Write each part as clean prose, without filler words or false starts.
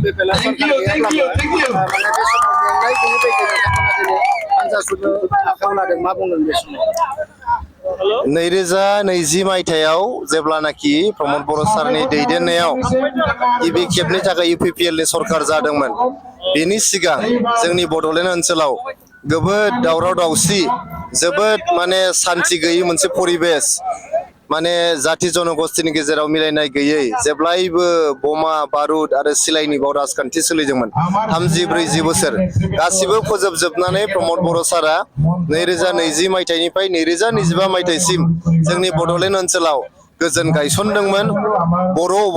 UPPL नैरोजा नैजि मायथाइयाव जेब्लानाखि प्रमद बर' सारनि दैदेननायाव गिबि खेबनि थाखाय UPPL नि सरकार जादोंमोन बेनि सिगां जोंनि बड'लेण्ड ओनसोलाव जोबोद दावराव दावसि जोबोद माने सान्थि गैयै मोनसे परिबेस माने जाति जनगोष्ठीनि गेजेराव मिलायनाय गैयै जेब्लायबो बमा बारुद आरो सिलाइनि बाव राजखान्थि सोलिदोंमोन 30-40 बोसोर गासिबो फोजोबजोबनानै प्रमद बर' सारा 2020 मायथाइनिफ्राय 2025 मायथाइसिम जोंनि बड'लेण्ड ओनसोलाव गोजोन गायसनदोंमोन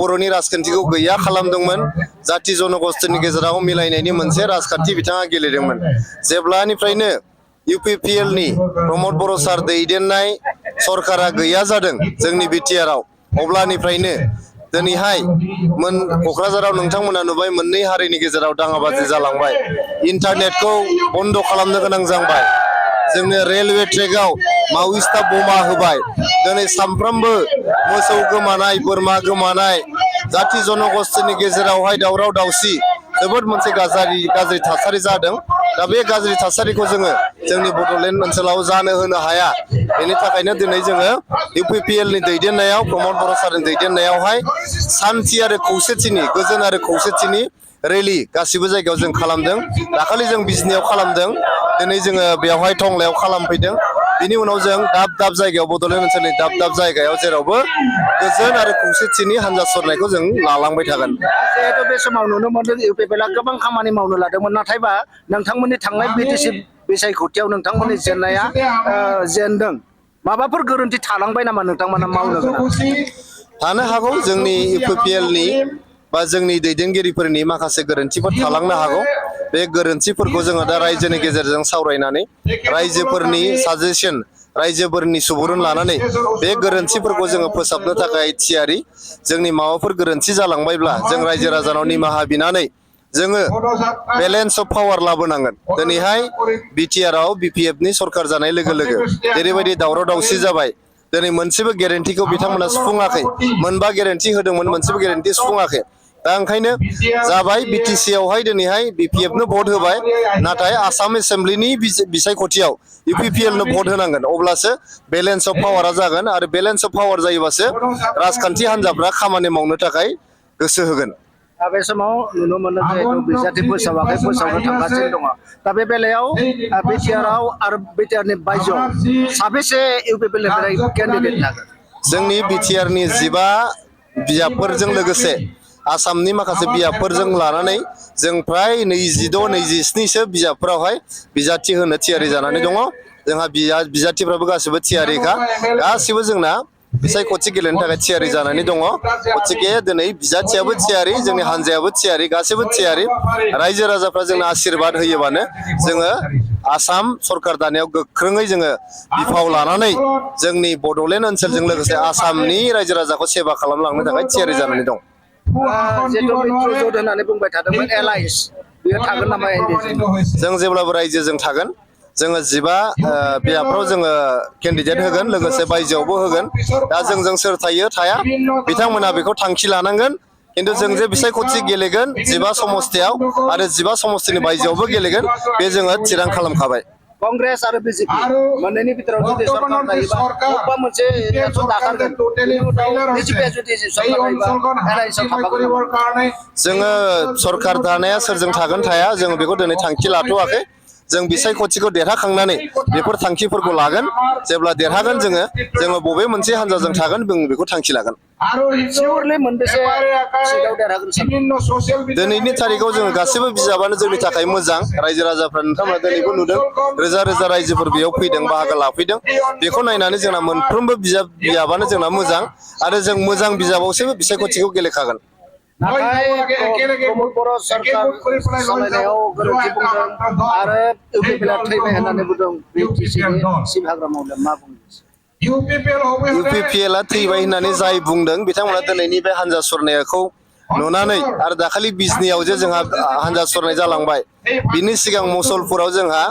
बर'नि राजखान्थिखौ गैया खालामदोंमोन जाति जनगोष्ठीनि गेजेराव मिलायनायनि मोनसे राजखान्थि बिथाङा गेलेदोंमोन जेब्लानिफ्रायनो UPPL नि प्रमद बर' सार दैदेननाय सरकारा गैया जादों जोंनि BTR आव अब्लानिफ्रायनो दिनैहाय क'क्राझाराव नोंथांमोना नुबाय मोननै हारिनि गेजेराव दाङाबाजि जालांबाय इन्टारनेटखौ बन्द खालामनो गोनां जाबाय जोंनो रेलवे ट्रेकआव मावइस्टा बमा होबाय दिनै सामफ्रामबो मोसौ गोमानाय बोरमा गोमानाय जाति जनगोष्ठीनि गेजेरावहाय दावराव दावसि जोबोद मोनसे गाज्रि थासारि जादों दा बे गाज्रि थासारिखौ जोङो जोंनि बड'लेण्ड ओनसोलाव जानो होनो हाया बेनि थाखायनो दिनै जोङो UPPL नि दैदेननायाव प्रमद बर' सारनि दैदेननायावहाय शान्ति आरो खौसेथिनि गोजोन आरो खौसेथिनि रेलि गासिबो जायगायाव जों खालामदों दाखालि जों बिजनियाव खालामदों दिनै जोङो बेवहाय टंलायाव खालामफैदों बिनि उनाव जों दाब जायगायाव बड'लेण्ड ओनसोलनि दाब जायगायाव जेरावबो गोजोन आरो खौसेथिनि हान्जा सरनायखौ जों लालांबाय थागोन जिहेतु बे समाव नुनो मोनदों UPPL गोबां खामानि मावनो लादोंमोन नाथायबा नोंथांमोननि थांनाय BTC बिसायख'थियाव नोंथांमोननि जेननाया जेनदों माबाफोर गोरोन्थि थालांबाय नामा नोंथांमोना मावनो गोनां थानो हागौ जोंनि UPPL नि बा जोंनि दैदेनगिरिफोरनि माखासे गोरोन्थिफोर थालांनो हागौ बे गोरोन्थिफोरखौ जोङो दा रायजोनि गेजेरजों सावरायनानै रायजोफोरनि साजेसन रायजोफोरनि सुबुरुन लानानै बे गोरोन्थिफोरखौ जोङो फोसाबनो थाखाय थियारि जोंनि माबाफोर गोरोन्थि जालांबायब्ला जों रायजो राजानाव निमाहा बिनानै जोङो बेलेन्स अफ पावार लाबोनांगोन दिनैहाय BTR आव BPF नि सरकार जानाय लोगो लोगो जेरैबायदि दावराव दावसि जाबाय दिनै मोनसेबो गेरेन्टिखौ बिथांमोना सुफुङाखै मोनबा गेरेन्टि होदोंमोन मोनसेबो गेरेन्टि सुफुङाखै दा ओंखायनो जाबाय BTC आवहाय दिनैहाय BPF नो भट होबाय नाथाय आसाम एसेम्ब्लिनि बिसायख'थियाव UPPL नो भट होनांगोन अब्लासो बेलेन्स अफ पावारा जागोन आरो बेलेन्स अफ पावार जायोबासो राजखान्थि हान्जाफ्रा खामानि मावनो थाखाय गोसो होगोन दा बे समाव नुनो मोनो जिहेतु बिजाथि फोसावाखै फोसावनो थांगासिनो दङ दा बे बेलायाव BTR आव आरो BTR नि बायजोआव साबेसे UPPL निफ्राय केन्डिडेट थागोन जोंनि BTR नि 15 बिजाबफोरजों लोगोसे आसामनि माखासे बिजाबफोरजों लानानै जों फ्राय 26-27 सो बिजाबफोरावहाय बिजाथि होनो थियारि जानानै दङ जोंहा बिजाथिफ्राबो गासिबो थियारिखा गासिबो जोंना बिसायख'थि गेलेनो थाखाय थियारि जानानै दङ गथिखे दिनै बिजाथियाबो थियारि जोंनि हान्जायाबो थियारि गासिबो थियारि रायजो राजाफ्रा जोंनो आशीर्बाद होयोबानो जोङो आसाम सरकार दानायाव गोख्रोङै जोङो बिफाव लानानै जोंनि बड'लेण्ड ओनसोलजों लोगोसे आसामनि रायजो राजाखौ सेबा खालामलांनो थाखाय थियारि जानानै दं जिहेतु मित्रजोट होननानै बुंबाय थादोंमोन एलायन्स बेयो थागोन नामा जों जेब्लाबो रायजोजों थागोन जोङो 15 बिजाबफ्राव जोङो केन्डिडेट होगोन लोगोसे बायजोआवबो होगोन दा जोंजों सोर थायो थाया बिथांमोना बेखौ थांखि लानांगोन किन्तु जों जे बिसायख'थि गेलेगोन 15 समस्तियाव आरो 15 समस्तिनि बायजोआवबो गेलेगोन बे जोङो थिरां खालामखाबाय कांग्रेस आरो BJP मोननैनि बिथोराव जुदि सरकार थायोबा बबेबा मोनसे दाखारगोन BJP जुदि सरकार थायोबा एलायन्सआव थाफागोन जोङो सरकार दानाया सोरजों थागोन थाया जों बेखौ दिनै थांखि लाथ'वाखै जों बिसायख'थिखौ देरहाखांनानै बेफोर थांखिफोरखौ लागोन जेब्ला देरहागोन जोङो बबे मोनसे हान्जाजों थागोन जों बेखौ थांखि लागोन दिनैनि थारिखआव जोङो गासैबो बिजाबानो जोंनि थाखाय मोजां रायजो राजाफ्रा नोंथांमोना दिनैबो नुदों रोजा रोजा रायजोफोर बेयाव फैदों बाहागो लाफैदों बेखौ नायनानै जोंना मोनफ्रोमबो बिजाबानो जोंना मोजां आरो जों मोजां बिजाबावसो बिसायख'थिखौ गेलेखागोन प्रमद बर' सरकार सालायनायाव गोरोन्थि बुंदों आरो UPPL थैबाय होननानै बुंदों BTC नि सिब हाग्रा मावदों मा बुंदों UPPL थैबाय होननानै जाय बुंदों बिथांमोना दिनैनि बे हान्जा सरनायखौ नुनानै आरो दाखालि बिजनियाव जे जोंहा हान्जा सरनाय जालांबाय बिनि सिगां मुसलपुराव जोंहा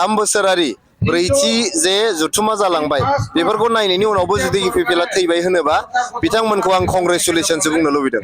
3 बोसोरारि ब्रैथि जे जथुमा जालांबाय बेफोरखौ नायनायनि उनावबो जुदि UPPL थैबाय होनोबा बिथांमोनखौ आं कंग्रेचुलेसनसो बुंनो लुबैदों